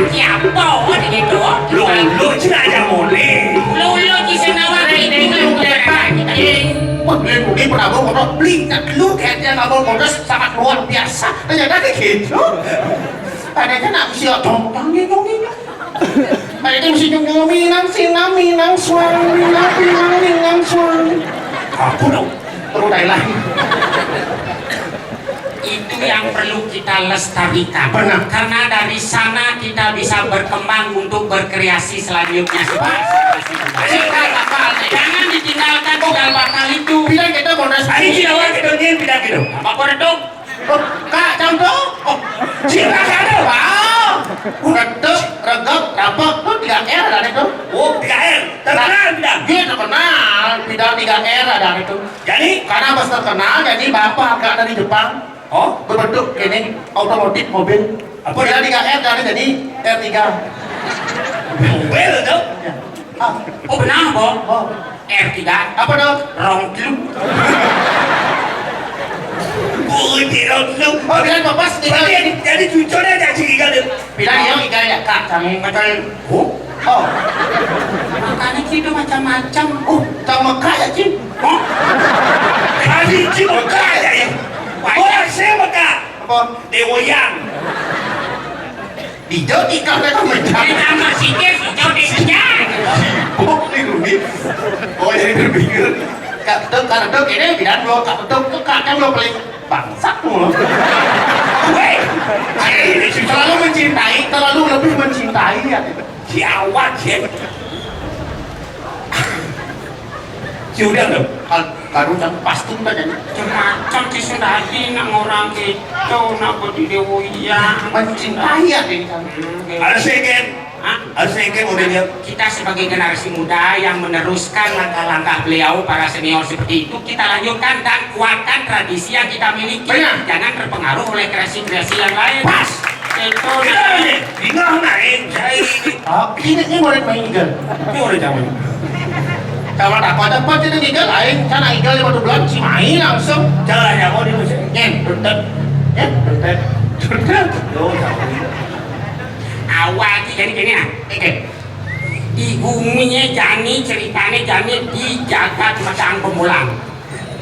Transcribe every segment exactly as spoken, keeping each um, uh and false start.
Siapa? Oh, gitu. Lulu, cina aja mone. Lulu, di sana, wah, ini, ini, ini. Wah, beli budi Prabowo, kono beli, tak lu kayaknya nggak mau modus sangat luar biasa. Ternyata kayak gitu. Tadinya nak usia tompang gitu, gitu. Tadinya mesti nyung minang, sinang, minang, suang, minang, pinang, minang, suang. Aku dong. Perlu Thailand. Itu yang perlu kita lestarikan. Benar. Karena dari sana kita bisa berkembang untuk berkreasi selanjutnya. Cikal bakal. Jangan ditinggalkan cikal bakal itu. Bilang kita mau lestari. Ayo, kita awal kita nyin, bilang gitu. Apa itu? Oh, Kak, contoh. Oh, cinta ada. Wow. Redup, regep, rapet, tuh tiga R ada tuh. Oh, tiga R. Terkenal, bilang. Dia terkenal, bilang tiga R ada itu. Jadi? Karena pas terkenal, jadi bapak agak dari Jepang. Oh? Berbentuk ini, otomotif, mobil. Apa? Dia tiga R dari jadi R tiga. Mobil tuh? Ya. Ah. Oh, benar, Bo? Oh. R tiga. Apa dong? Rong telu. Oh, di rong telu. Oh, bilang bapak sendiri. Jadi, jadi cucunya ada curiga deh. Bilang ya, iga ya, Kak, kami. Betul. Oh? Oh. Makanya kita macam-macam. Oh, sama Kak ya, Cing? Oh? Kali Cing Mekah ya, ya? Wah, saya Mekah. Apa? Dewoyan. Hijau tikar dah kamu. Dia tambah sikit, hijau dia kejar. Sibuk nih, Rumi. Oh, jadi berpikir. Kak Tuk, Kak Tuk, ini bilang dua, Kak Tuk, Kak, kan lo paling bangsat mulu. Weh, ini sih terlalu mencintai, terlalu lebih mencintai ya. Si awak, si. Si udah tuh. Kal-, karu kan pastung kan ini. Macam-macam si Sundari nak orang gitu, nak berdiri, oh iya. Mencintai ya, dia kan. Hmm, gitu. Ada second. Hah? Ada second, udah dia. Kita sebagai generasi muda yang meneruskan langkah-langkah beliau, para senior seperti itu, kita lanjutkan dan kuatkan tradisi yang kita miliki. Benar. Jangan terpengaruh oleh kreasi-kreasi yang lain. Pas. Itu. Kita ini, bingung naik, saya ini. Oh, ini, ini boleh main igal. Ini boleh jangan. Sama tak pada apa kita igal, aing kan igal lima belas bulan, si main langsung. Jangan ya, mau di musik. Nyen, betet. Nyen, betet. Betet. Yo, jangan. Awal ki jadi gini, ah. Oke. Di guminya jani, ceritanya jani di jagat Medang Pemulang.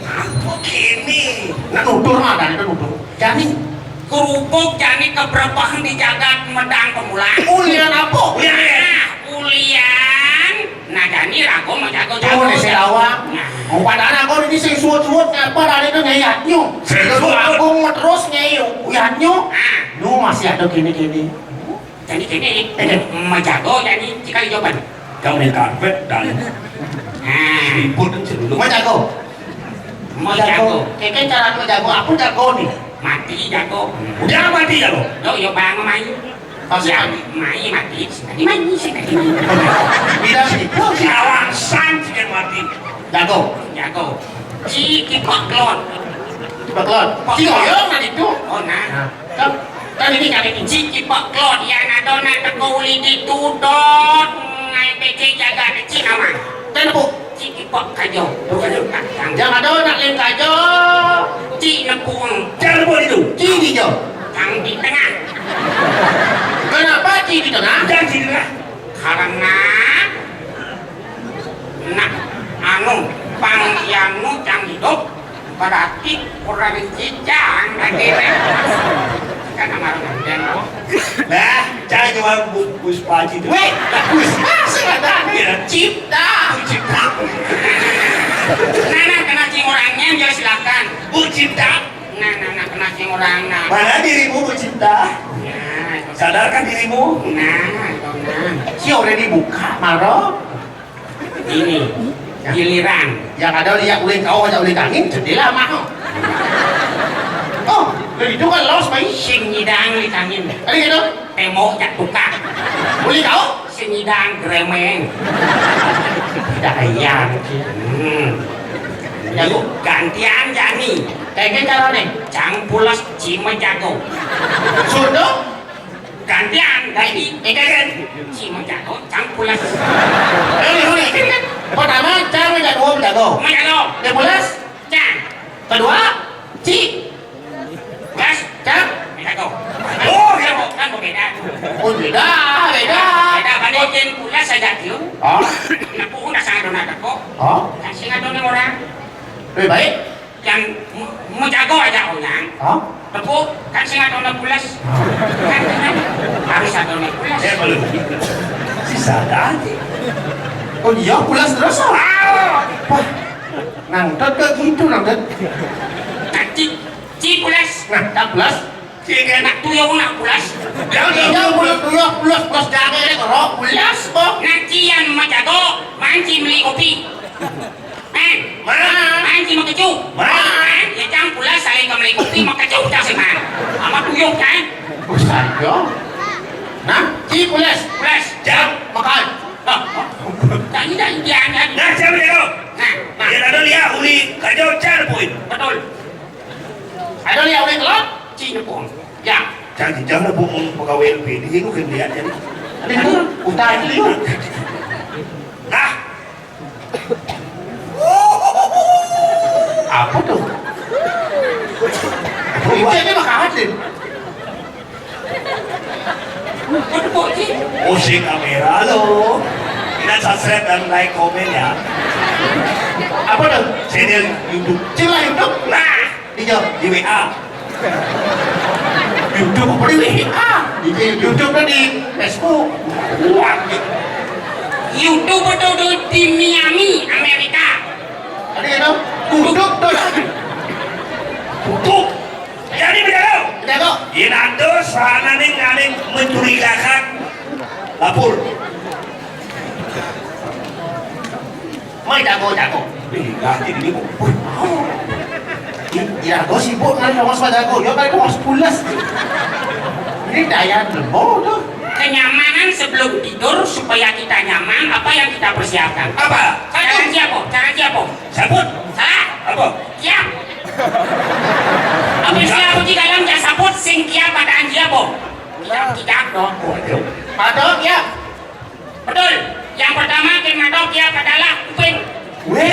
Apa kene? Nah, nutur mah, dari itu nutur. Jani. Kerupuk jani keberepeh di jagat Medang Pemulang. Ulian apa? Ulian apa? Nah, ulian. Nah, jani rago mau jago-jago. Tuh, di Selawa. Nah. Oh, padahal aku ini sing suut-suut, apa dari itu nyai Yatnyu. Sing suut. Agung terus nyai Yatnyu. Nah. Nu masih ada kene-kene. Jadi gini, eh, menjago jadi jika jawaban. Kau main karpet dan nah. Ribut kan sih dulu. Mau jago? Mau jago. Keke cara mau jago, apa jago nih? Mati jago. Udah mati jago? Yo, yo, bang, main. Pas ya, main mati. Tadi main, sih tadi main. Tidak sih. Alasan sih mati. Jago. Jago. Ciki paklon. Paklon. Paklon. Ciki oyong tadi tuh. Oh, nah. Nah. Kan, kan ini, kan ini. Ciki paklon, yang ada nak teko uli ditudot, ngai pece jaga cik aman. Kan, Bu? Ciki pak kajo. Bu kajo. Yang ada nak lem kajo. Cik nepung. Jangan buat itu. Cik di jo. Yang di tengah. Kenapa cik di tengah? Jangan di tengah. Karena nak anu, pang yang nu cang hidup, berarti kurang cicang lagi, kan. Kan sama dengan dia, no? Nah, cang cuma bu-, bus paji tuh. Weh, bus masih ada. Iya. Cipta. Cipta. Nah, nah, kena cing orangnya, ya silakan. Bu Cipta. Nah, nah, nah, kena sing orang, nah. Mana dirimu, Bu Cinta? Nah, itu. Sadarkan dirimu. Nah, itu, nah. Si already buka, maro. Ini, giliran. Yang ada lihat ulin kau, aja ulin angin, jendela mah. Oh, dari itu kan los, Pak. Sing nyidang ulin angin. Ada gitu? Tembok jak tukang. Ulin kau? Sing nyidang gremeng. Dayang. Hmm. Jago. Gantian Jani. Kayak gitu nih. Cang pulas cima jago. Sudah? Gantian, ganti. Eh, gantian. Si menjago, cang pulas. Eh, udah, udah, gantian. Pertama, cang menjago, menjago. Menjago. Dia pulas? Cang. Kedua, ci. Pulas? Cang. Menjago. Oh, ya, kan berbeda. Oh, beda, beda. Beda, bandingin pulas saja, Tio. Oh. Nah, pun udah sangat donakan kok. Oh. Kan singa doang orang. Lebih baik? Yang mu-, mu jago aja orang. Hah? Tepuk, kan sing ada pulas. Hah? Kan, kan harus ada pulas. Ya, belum. Sisa ada aja. Oh iya, pulas terus, oh. Ah! Wah, nangtet ke gitu, nangtet. Nah, ci, ci pulas. Nah, tak pulas. Ci kena tuyung nak pulas. Ya, iya, pulas, tuyung, pulas, pulas, jangan, ya, kerok, pulas, kok. Nah, ci yang mau jago, mancing beli kopi. Man. Man. Man, si Makecu. Man. Man, ya, cang pulas saling kembali kopi, Makecu, cang si Man. Sama tuyuk, kan? Bukan, yo. Nah, si pulas. Pulas. Jang. Makan. Hah? Tadi dah Indian, kan? Nah, siapa dia, kau? Nah, nah. Dia ada lihat, uli, kacau, cang, poin. Betul. Ada lihat, uli, kelot, si nyepung. Ya. Cang, jangan, bu, pegawai L P D, itu kan lihat, jadi. Ada, ada. Utang, itu. Nah, apa tuh? Ini mah kaget. Musik kamera lo. Kita subscribe dan like komen ya. Apa tuh? Channel YouTube. Channel YouTube. Nah, dijawab di W A. YouTube apa di W A? Di YouTube kan di Facebook. Wah, gitu. YouTube itu di Miami, Amerika. Ada gitu? Kutuk tuh. Kutuk. Jadi begitu. Begitu. Inando sana nih ngaling mencurigakan lapor. Mai jago, jago. Ih, laki ini, Bu. Wih, mau. Ih, jago sibuk kan, mau sama jago. Ya, kan, mau sebelas. Ini daya demo tuh. Kenyamanan sebelum tidur, supaya kita nyaman, apa yang kita persiapkan? Apa? Cara siapa? Cara siapa? Sabut. Salah. Apa? Siap. Apa siapa di dalam jasabut, sing kiap badan siapa? Siap, tidak dong. Waduh. Ada, ya. Betul. Yang pertama, kena dok, ya, adalah kuping. Weh,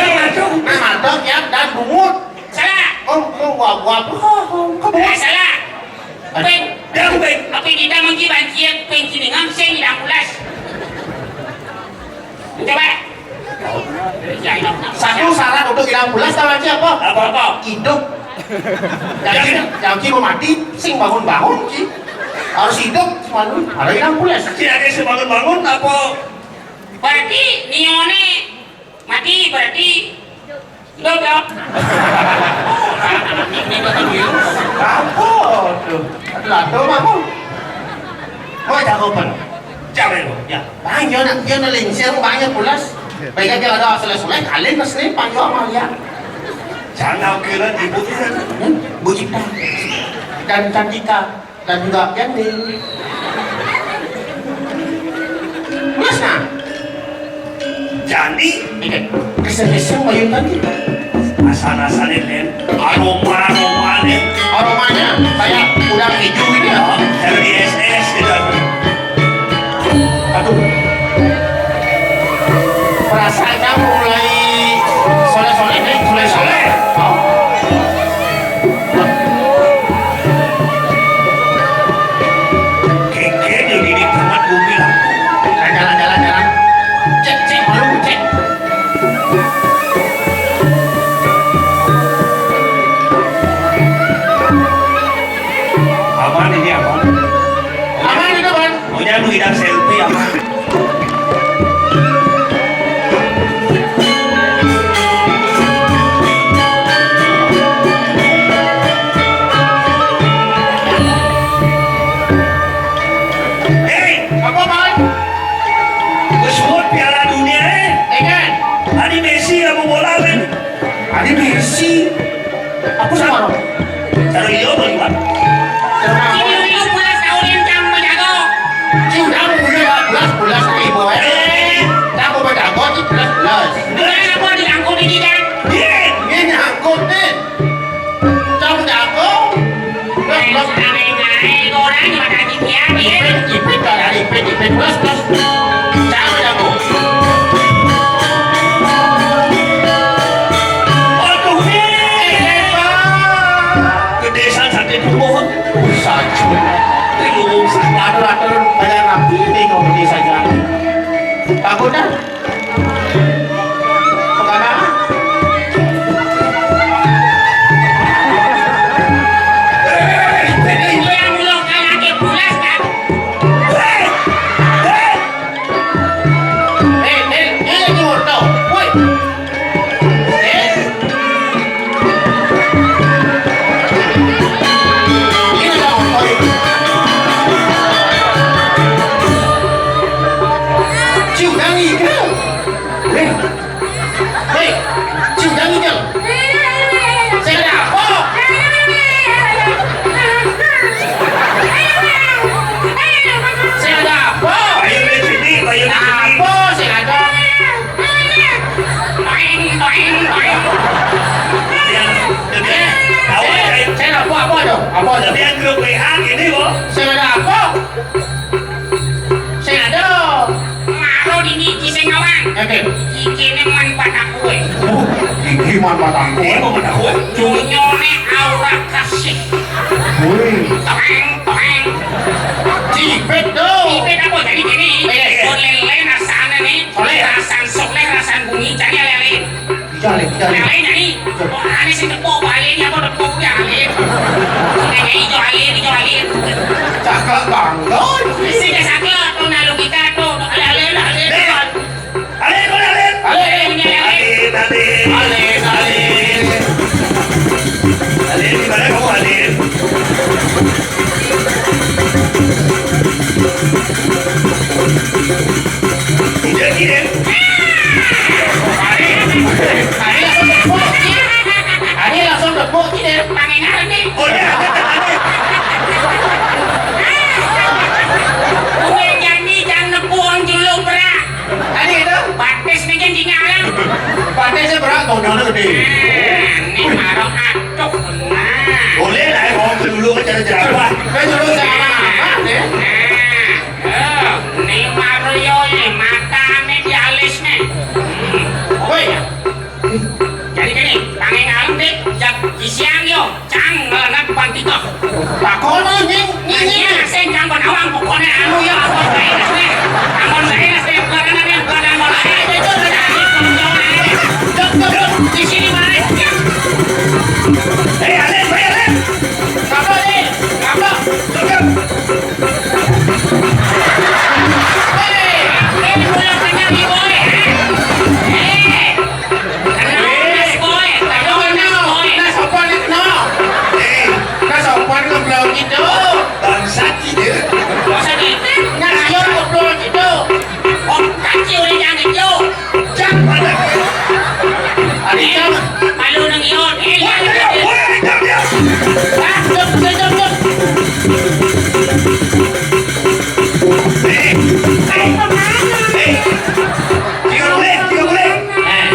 nah, matok, ya, dan bungut. Salah. Oh, oh, wah, wah, oh, oh, kebun. Eh, salah. Kuping. Dia kuping. Tapi kita mungkin banci kuping sini, nggak bisa hilang pulas. Coba. Ya, ya. Satu syarat untuk hilang pulas, tahu aja apa? Apa? Apa? Hidup. Yang, yang, yang mau mati, sing bangun-bangun, sih. Harus hidup, semalam ada yang pulas. Si ada sing bangun-bangun apa? Berarti nione mati, berarti hidup, ya? Apa tuh? Aduh, aduh, mah, mau. Mau jago pen. Jago, ya. Bang, yo nak, yo nak lingsir, bang, yo pulas. Baik aja ada asal soleh, kalian pasti panggil sama dia. Jangan kira ibu, hmm? Bu Cinta dan Cantika. Dan juga gandeng. Mas nah. Jani. Iya. Kesel-kesel bayun tadi. Asal-asalnya, Den. Aroma-aroma, Den. Aromanya kayak udang hijau gitu ya. Oh, dari S S gitu. Aduh. Perasaannya mulai soleh-soleh, nih, soleh-soleh. Oh. Keke jadi di tengah bumi lah. Jalan, jalan, jalan, jalan. Cek, cek, baru cek. Aman ini, aman. Aman itu, Bang. Maunya lu tidak selfie, aman. Bos, bos. Cang, cang. Aduh, eh, eh, Pak. Gedé san saté duwur. Saja. Ini lu atur-atur bayar rapi nih kalau gedé saja. Takutnya. Pekana. Ini yang lo kalake bulas, kan? Hei! Hei! Eh, eh, eh, ini motor. Woi. Eh. Ini ada motor. Cium tangi, kan? Eh. Hei, cium tangi, Jang. Saya ada apa? Saya ada apa? Ayo, di sini, ayo, di sini. Apa? Saya ada. Toeng, toeng, toeng. Dia, dia, dia, tahu, saya, saya, saya apa, apa tuh? Apa tuh? Dia grup W A gini, kok. Saya ada apa? Sing ada. Maro dini, ki sing ngawang. Oke. Iki ne man padaku, eh. Iki man padaku. Iya, man padaku, eh. Dunyone aura kasih. Woi. Toeng, toeng. Cipit tuh. Cipit apa jadi gini? Iya, iya. Oleh-oleh rasane nih. Oleh. Rasan soleh, rasan bumi, jadi oleh-oleh. Jale, jale. Jale, jale. Kok ane sing tepuk, balene apa tepuk ya, Ale? Sing ijo ale, ijo ale. Cakep banget. Sing saklek, tuh, nah, logika, tuh. Ale, ale, ale. Nih. Ale, ale, ale. Ale, ale, ale. Ale, ale. Ale, ale. Ale, di mana kamu, Ale? Iya, iya. Ari, Ari langsung tepuk, Cik. Ari langsung tepuk, Cik. Pangingan, Cik. Oh, iya. Kue janji jangan nepuk wong juluk berak. Tadi itu? Batis nih kan tinggalan. Batisnya berat, tonjolnya gede. Nah, ini marok atuk. Nah. Boleh lah, ya, ngomong dulu ke cara jerapah. Kan dulu saya aman-aman, ya. Nah. Eh, ning Mario, eh, matane dialis, nih. Hmm. Woi. Jadi gini, tangi ngalem, Dik. Jak isian yo, cang ngelenek depan tikeh. Takon lu, nying, nying, nying. Iya, sing cang kon awang, pokoknya anu ya, ampun bae, nih. Ampun bae, nih, bukan anak, bukan anak, bukan anak. Jok, jok, jok. Di sini mana? Eh, Alin, bae, Alin. Apa, Dik? Apa? Jok, jok. Bangsat, gitu. Bangsat, gitu. Nah, yo, goblok, gitu. Oh, kaki udah jangan, yo. Cak, mana? Ari, eh, cak. Malu nang ion. Eh, woi, iya, iya, iya. Woi, cak, ya. Ah, cak, cak, cak, cak. Eh, eh, tiga boleh, tiga boleh. Eh,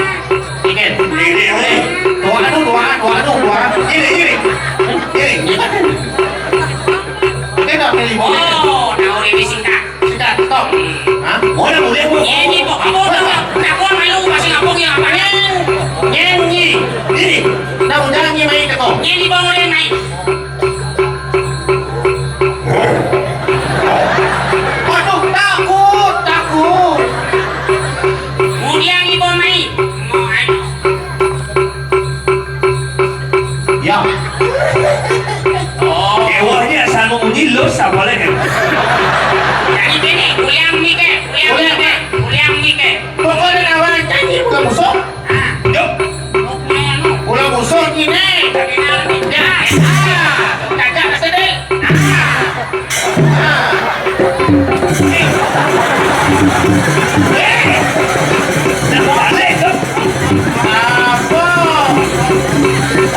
tiga. Ini, ini. Dua anu, dua anu, dua anu, dua anu. Ini, ini. Ini. Kita pilih. Oh, tahu ini singkat. Singkat, stop. Hah? Boleh, boleh, boleh. Ini kok kamu udah nggak, udah gua malu masih ngapung ya, apa? Nyeng, nyeng, nyi. Ini, udah, udah, nyi, main ke kau. Ini bang, boleh naik. Waduh, takut, takut. Kemudian ibu main. Mau ayo. Ya. Oh. Ewahnya sama munyi lo siapa lagi? Jadi gini, kuliah mike, kuliah mike, kuliah mike. Pokoknya kawan nyanyi bukan musuh. Yuk. Pulang musuh gini. Ya. Ah, kakak sedih. Ah. Eh. Apa?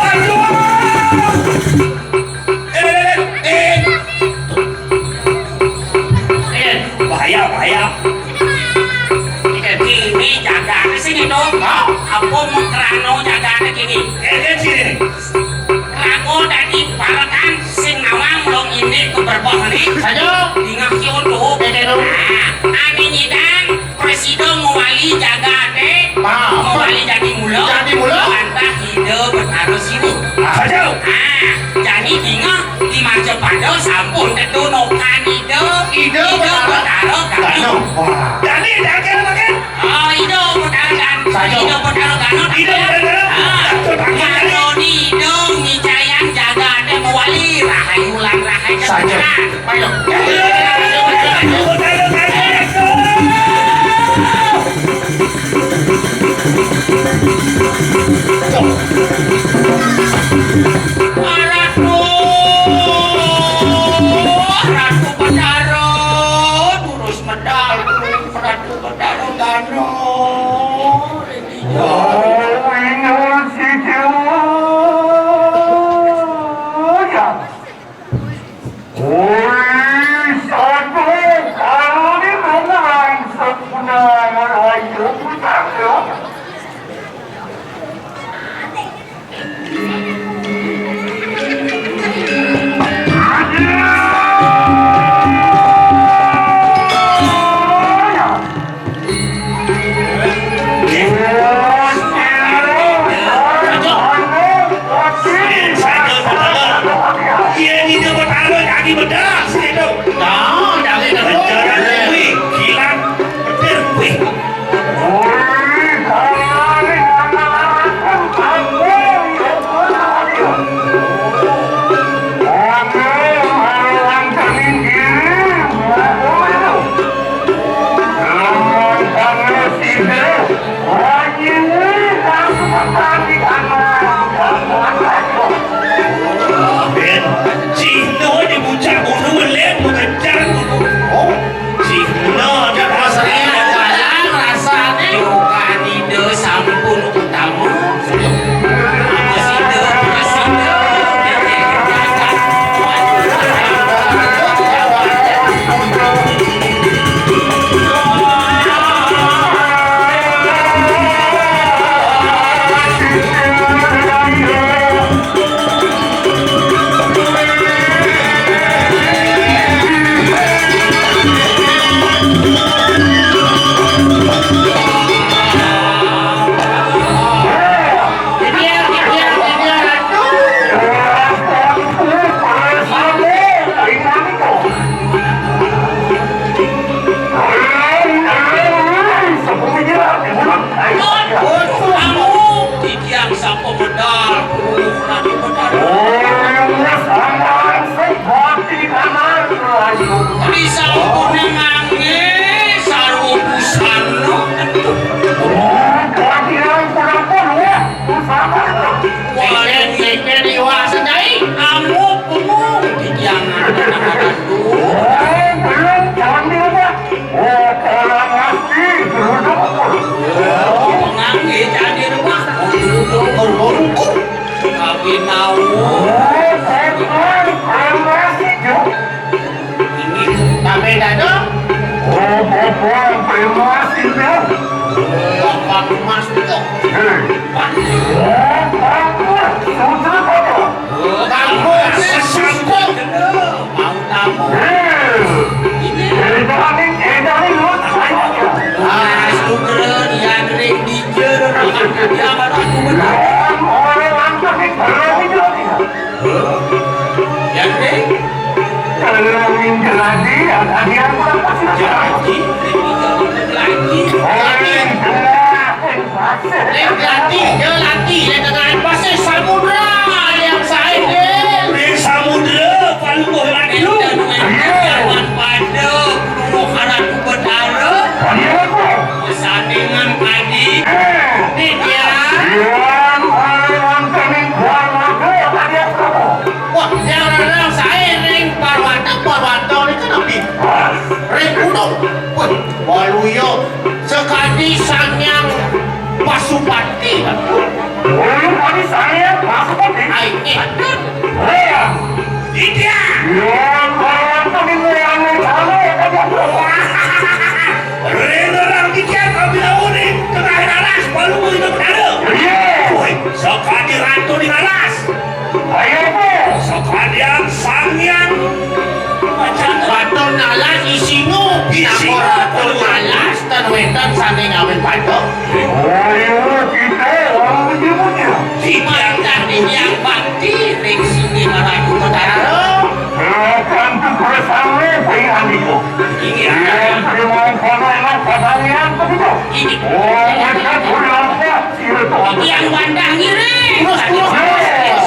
Aduh. Eh, eh, eh, eh. Eh, bahaya, bahaya. Ini jagane sing itu. Hah? Apa mau kerano jagane gini? Eh, eh, sini. Rago dadi parekan sing nawang lo ini ke berbok ini. Saja. Dingah ki utuh. Eh, eh, eh. Nah, Ayo. Ratu, Ratu Betara, durus medal, Ratu Betara Gana. Oh, ini si Dewa. Wih, satu kali menang sebenarnya. Ayo, putar, ya. Iya, ini dapat anu, kaki bedas, gitu. Nah, jangan, jangan. Bejaran, wih, kilat, petir, wih. Ben, cih, tuh di puncak gunung, lem, mengejar gunung. Oh, cih, no, dia rasanya, rasanya bukan ide sampun utama. Titiang sapa medal, Ratu Betara. Bisa ngangge sarwa busana. Walen nyeker iwak sedai, amuk pungung. Titiang anak-anak tuh. Pengangge candi rumah. Kawin naon? Ini kabeh dado. Bapak emas itu. Kamu sesuatu. Mau tamu. Ini. Edahin, edahin, lu. Ah, sugra, diandring, dijer, diamat aku benar. Orang lantas nih, belum itu lagi. Diandring. Kalau minggir lagi, ada dia apa sih? Lagi, lagi. Orang jelas. Lek lati, ya lati, lek tengah pasir samudra yang sae, Dil. Di samudra, Palungguh Ratu. Enten wénten garwan pada, Palungguh Ratu Betara. Sandingan kadi. Nitya. Wah, yang larang sae ring Parwata, Parwata niku napi? Ring gunung. Wah, waluya. Sakadi Sang Hyang Pasupati. Oh, kami Sang Hyang Pasupati. Ai, eh. Iya. Iya, kalau itu di Mulyana sana ya, kan? Rela orang pikir kami lawan ni tengah laras, baru mau hidup dada. Iya. Woi, sakadi ratu di laras. Ayo, Pak. Sakalian Sang Hyang Macan. Batur nalas isinu, isinu. Napa batur nalas, ten wénten sané ngawin batur. Ayo, kita orang menyebutnya. Di bantah di yang bakti, ring sini maratu utara. Akan tugas sampai pengen itu. Iya. Yang terima kono enak kadang yang begitu. Iya. Oh, mereka berapa? Yang wantah ngiring. Terus, terus, terus. Terus.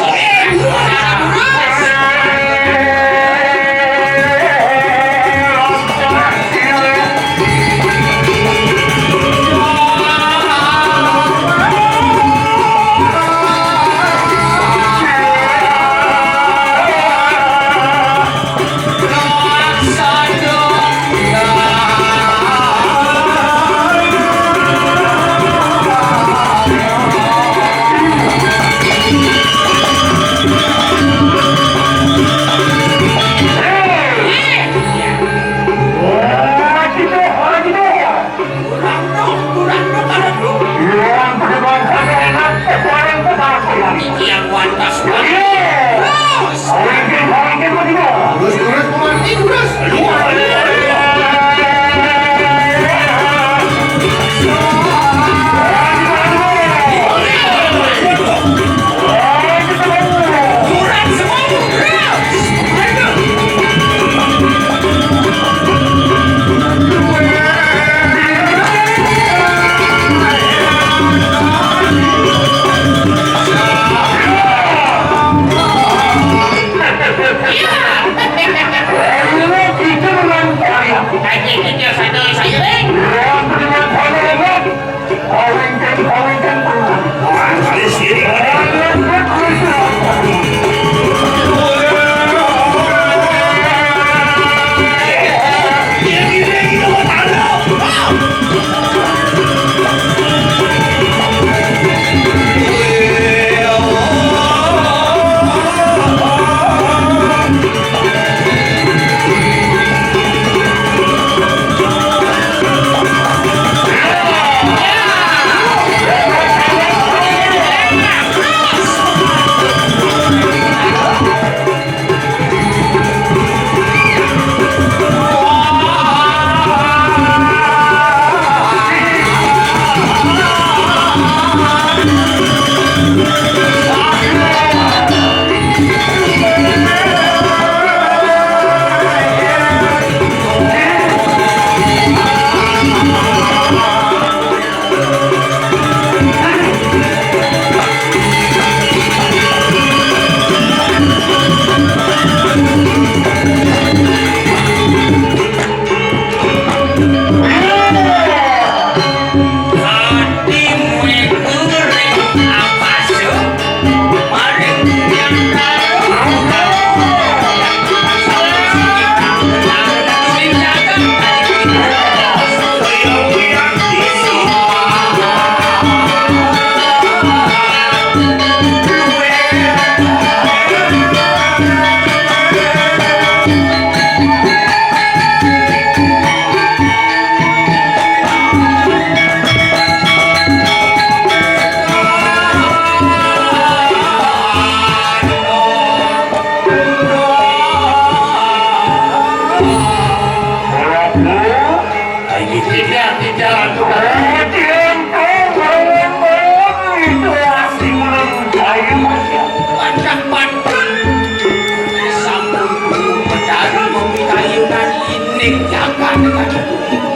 Jagat.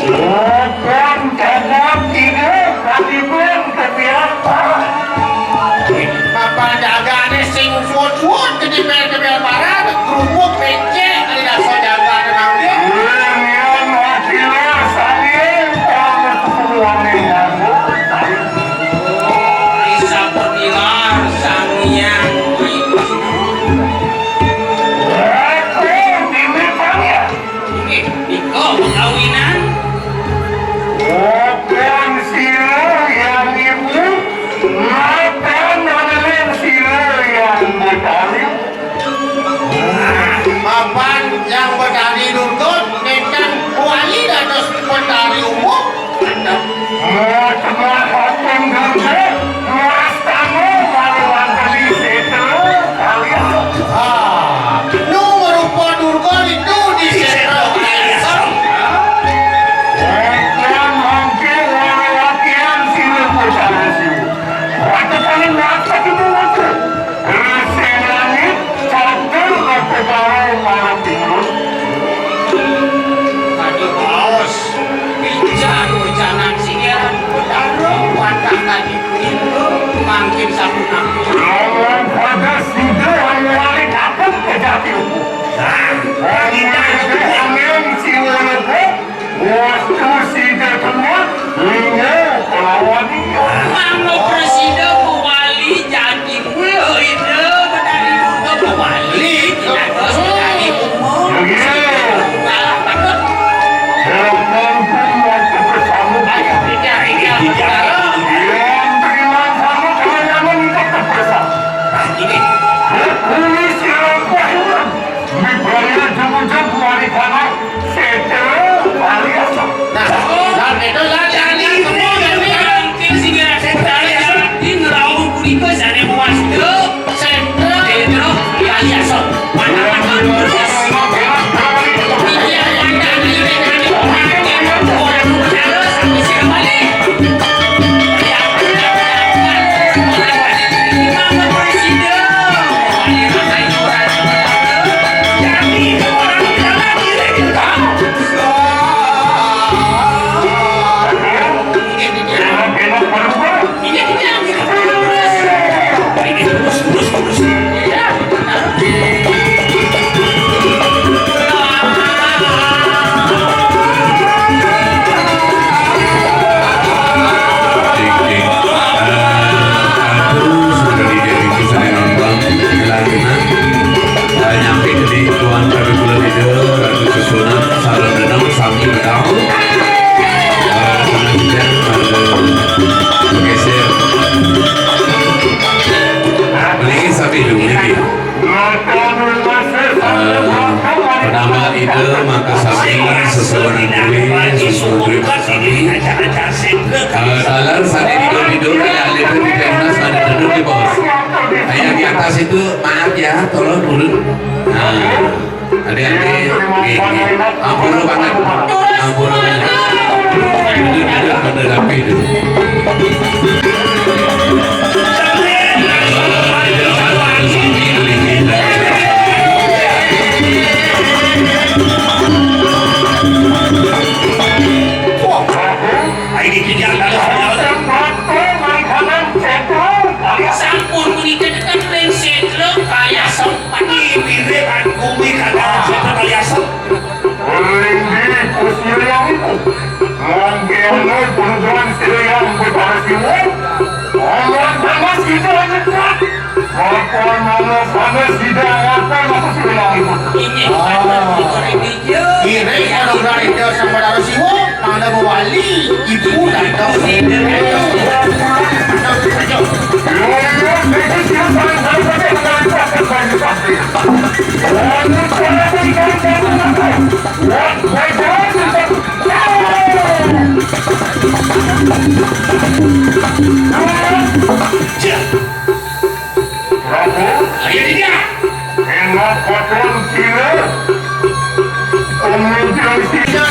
Bukan jagat ini, kadiben kebiasa. Apa jagane sing suwut-suwut, kediben-kediben parah, kerupuk, becek, kali dasar jagat emang dia. Yang hasilnya sani, kalau keperluannya nyambung, saya. Isa penilar Sang Hyang Widi. Aku ini, Pak, ya. Iko pekawinan. Bukan sira yang ibu, matan adalah sira yang bertari. Mapan yang bertari lungkut, ingkang wali dados bertari umum. Mutmahating Durga, mastana malu wonten ing setra kalian. Ah, nu merupa Durga itu di setra kalian. Wétan mangke lelakian sira Pusara Siwa. Watesaning napa itu wonten? Resenane catur Betara malam minggu. Tadi baos, pican wecanan singiran Betara, wantah tadi kuwi mangkin sampun ampun. Lawan pada sida anu wali kapung kejati uku. Nah, kita itu angin siwa lebo, waktu sida kena, lingga kelawan iya. Mangga presida kuwali jati mula ida Betari Durga kuwali, kita terus Betari umum. Iya. Kalah patut. Ayo, kita, kita. Yang terima sama teman-teman kita terpesat. Nah, ini. Kulis yang kuat. Mibraya jumujug marikana setra kaliasa. Nah, lan itu lan jani. Mangkin sing ora setra kaliasa. Ing rauh punika sane muas. Setra kaliasa. Mantap, mantap, terus. Iya, mantap, ini, ini, ini. Orang bicara sampai sini balik. Aku sudah di Dewi Kusunan Ambang, Laguna. Eh, nyampe di Tuan Prabu Kula Ida, Ratu Susunan, Sarang Denang, Sami Bedang. Eh, pengajian, eh, geser. Mriki sami dulu, mriki. Eh, penambah ide, maka sami sesuai dengan diri, sesuai dengan sami. Eh, taler sami didol-didol, tidak ada di teras, ada duduk di bawah. Yang di atas itu, maaf ya, tolong turun. Nah, adik-adik, nggih, nggih. Ampun banget, ampun banget. Duduk, duduk, bener rapi dulu. Wah, ini tidak ada. Sampun menikah dengan Lensendro, kaya sempat. Ini mirip aku, ini kata siapa kaya sempat. Ringgi Kusirayaniku, mangke ana gunungan sirayang Betara Siwa, ana panas kita nyepat, maka mana panas kita ngapa maka sirayaniku. Ini panas kita ini je. Iring pada berani dia sama Betara Siwa, mana mewali, ibu datang. Iya, iya, iya, iya, iya. Prabu, ayo tidak. Enak kotor sila. Kemudian tidak.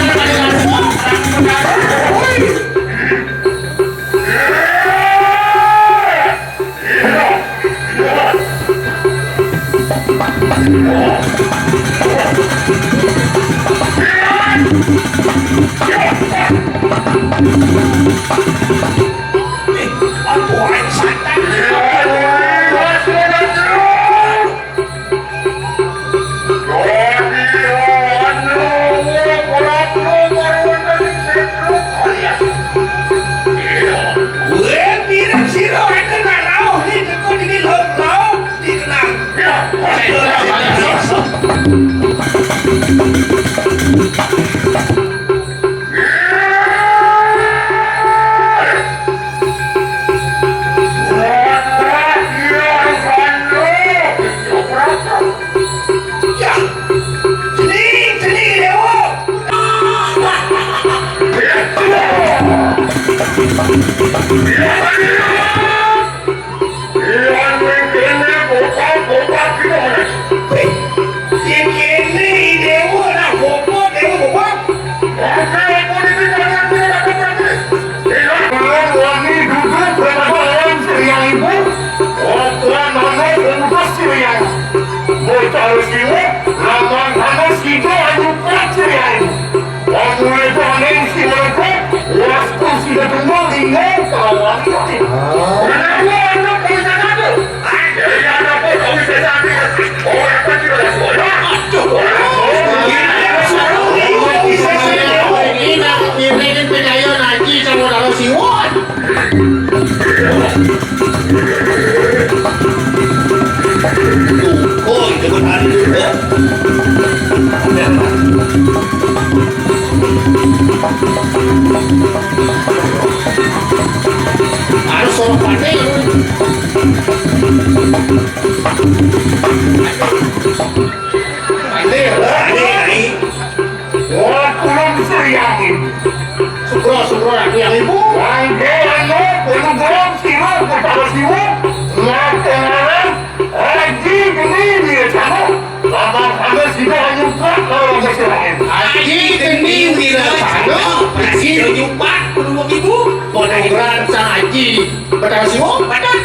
Kasih, oh, padan.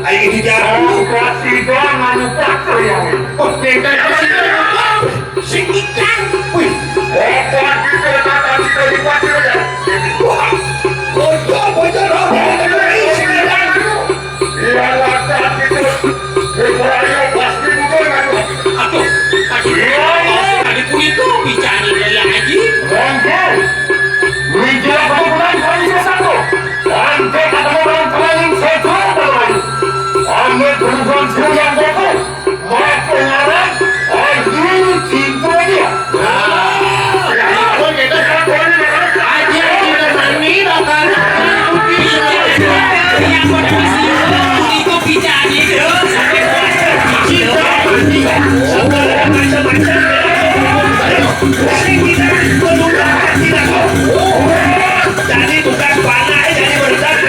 Ayo, ini dia. Kasih doang, anu, pakai yang ini. Oh, minta kasih doang. Sing ikan. Wih. Apa kita tak kasih dari pasir ya? Wah. Bocor, bocor, bocor. Iya, lata kita. Aduh, aduh. Iya, iya. Tadi kulit tuh bicara dari yang aja. Monggo. Menuju aku pulang kali ke satu. Sampai ketemu dengan pemain satu pemain. Amit berubah yang jago. Mau pengarang, oh, dulu cinta dia. Nah, ya, kita kan boleh. Aja tidak mandi, bakal yang pada masih itu bisa aja. Jadi bukan panah, jadi berenang.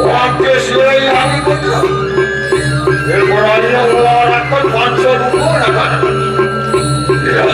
Oke, sila yang ikut ya. Ibrahim mengeluarkan panca buku, ya kan? Ya.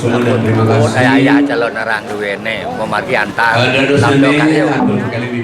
Terima kasih. Saya calon orang duwene, mau margi antar. Ada dosen, atur sekali di